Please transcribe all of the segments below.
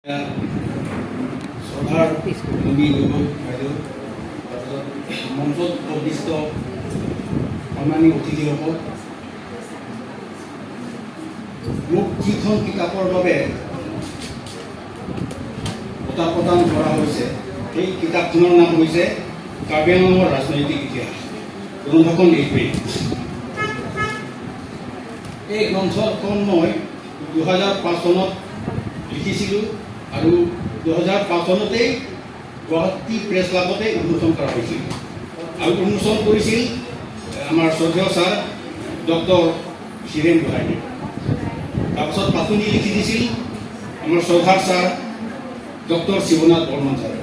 শ্ৰদ্ধাৰ নবী গগৈ বাইদেউ, তাৰপিছত মঞ্চত উপবিষ্ট সন্মানীয় অতিথিসকল, মোক যিখন কিতাপৰ বাবে বঁটা প্ৰদান কৰা হৈছে, সেই কিতাপখনৰ নাম হৈছে কাৰ্বি আংলঙৰ ৰাজনৈতিক ইতিহাস। গ্ৰন্থখন এইটোৱেই। এই গ্ৰন্থখন মই 2005 চনত লিখিছিলোঁ আৰু 2005 চনতেই গুৱাহাটী প্ৰেছ ক্লাবতে উন্মোচন কৰা হৈছিল আৰু উন্মোচন কৰিছিল আমাৰ শ্ৰদ্ধেয় ছাৰ ডক্টৰ হীৰেণ গোহাঁইদেৱ। তাৰপাছত পাতনি লিখি দিছিল আমাৰ শ্ৰদ্ধাৰ ছাৰ ডক্টৰ শিৱনাথ বৰ্মন ছাৰে।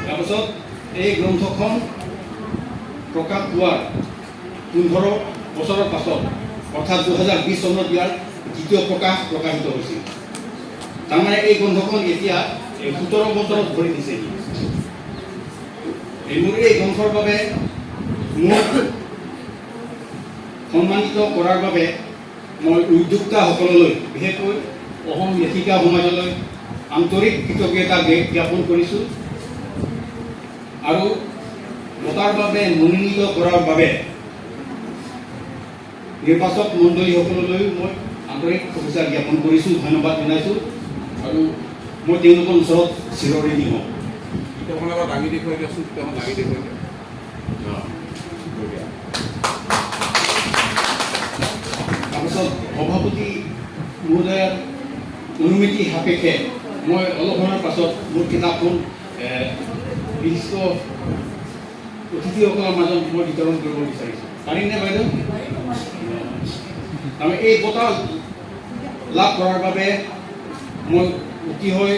তাৰপাছত এই গ্ৰন্থখন প্ৰকাশ পোৱাৰ 15 বছৰৰ পাছত, অৰ্থাৎ 2020 চনত ইয়াৰ দ্বিতীয় প্ৰকাশ প্ৰকাশিত হৈছিল। তাৰমানে এই গ্ৰন্থখন এতিয়া 17 বছৰত ভৰি দিছে। এই মোৰ এই গ্ৰন্থৰ বাবে মোক সন্মানিত কৰাৰ বাবে মই উদ্যোক্তাসকললৈ, বিশেষকৈ অসম লেখিকা সমাজলৈ আন্তৰিক কৃতজ্ঞতা জ্ঞাপন কৰিছোঁ আৰু বঁটাৰ বাবে মনোনীত কৰাৰ বাবে নিৰ্বাচক মণ্ডলীসকললৈও মই আন্তৰিক শুভেচ্ছা জ্ঞাপন কৰিছোঁ, ধন্যবাদ জনাইছোঁ আৰু মই তেওঁলোকৰ ওচৰত চিৰঋণী হওঁ। কিতাপখন এবাৰ দাঙি দেখুৱাই দিয়কচোন। কিতাপখন দাঙি দেখুৱাই দিয়ক। বঢ়িয়া। তাৰপাছত সভাপতি মহোদয়াৰ অনুমতি সাপেক্ষে মই অলপ সময়ৰ পাছত মোৰ কিতাপখন বিশিষ্ট অতিথিসকলৰ মাজত মই বিতৰণ কৰিব বিচাৰিছোঁ। পাৰিমনে বাইদেউ? তাৰমানে এই বঁটা লাভ কৰাৰ বাবে মই অতিশয়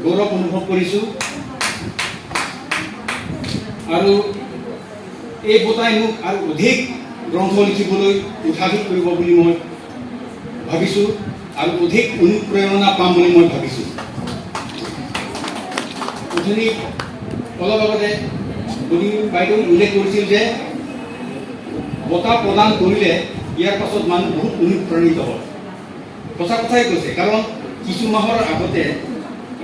গৌৰৱ অনুভৱ কৰিছোঁ আৰু এই বঁটাই মোক আৰু অধিক গ্ৰন্থ লিখিবলৈ উৎসাহিত কৰিব বুলি মই ভাবিছোঁ আৰু অধিক অনুপ্ৰেৰণা পাম বুলি মই ভাবিছোঁ। অথনি অলপ আগতে বনি বাইদেউ উল্লেখ কৰিছিল যে বঁটা প্ৰদান কৰিলে ইয়াৰ পাছত মানুহ বহুত অনুপ্ৰাণিত হয়। সঁচা কথাই কৈছে, কাৰণ কিছু মাহৰ আগতে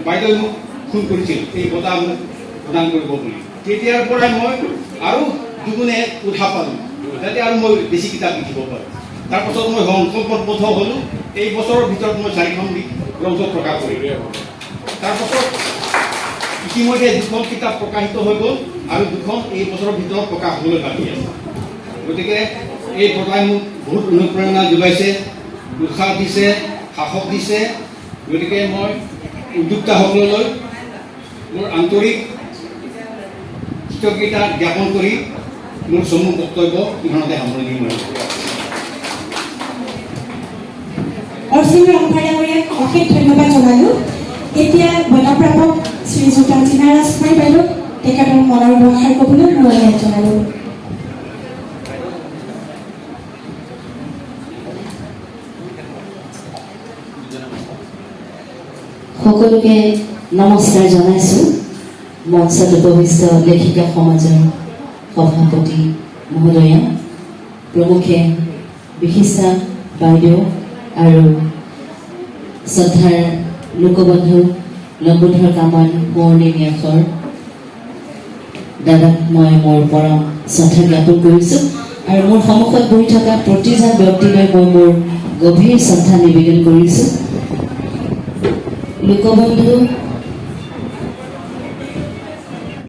বাইদেৱে মোক ফোন কৰিছিল এই বঁটা মোক প্ৰদান কৰিব বুলি। তেতিয়াৰ পৰাই মই আৰু দুগুণে উৎসাহ পালোঁ যাতে আৰু মই বেছি কিতাপ লিখিব পাৰোঁ। তাৰপাছত মই সংকল্পবদ্ধ হ'লোঁ, এই বছৰৰ ভিতৰত মই চাৰিখন গ্ৰন্থ প্ৰকাশ কৰিম। তাৰপাছত ইতিমধ্যে দুখন কিতাপ প্ৰকাশিত হৈ গ'ল আৰু দুখন এই বছৰৰ ভিতৰত প্ৰকাশ হ'বলৈ বাকী আছে। গতিকে এই বঁটাই মোক বহুত অনুপ্ৰেৰণা যোগাইছে, উৎসাহ দিছে, সাহস দিছে। গতিকে মই উদ্যোক্তাসকললৈ মোৰ আন্তৰিক কৃতজ্ঞতা জ্ঞাপন কৰি মোৰ চমু বক্তব্য ইমানতে সামৰণি মাৰিছোঁ। অৰ্জুন ৰংফাৰ ডাঙৰীয়াক অশেষ ধন্যবাদ জনালোঁ। এতিয়া বঁটাপ্ৰাপক শ্ৰীযুতা জীনা ৰাজকুমাৰী বাইদেউক তেখেতৰ মনৰ দুআষাৰ ক'বলৈ মই অনুৰোধ জনালোঁ। সকলোকে নমস্কাৰ জনাইছোঁ। মঞ্চত উপবিষ্ট লেখিকা সমাজৰ সভাপতি মহোদয়া প্ৰমুখে, বিশিষ্টা বাইদেউ আৰু শ্ৰদ্ধাৰ লোকবন্ধু লম্বোধৰ কামান সোঁৱৰণী ন্যাসৰ দাদাক মই মোৰ পৰম শ্ৰদ্ধা জ্ঞাপন কৰিছোঁ আৰু মোৰ সন্মুখত বহি থকা প্ৰতিজন ব্যক্তিলৈ মই মোৰ গভীৰ শ্ৰদ্ধা নিবেদন কৰিছোঁ। লোকবন্ধু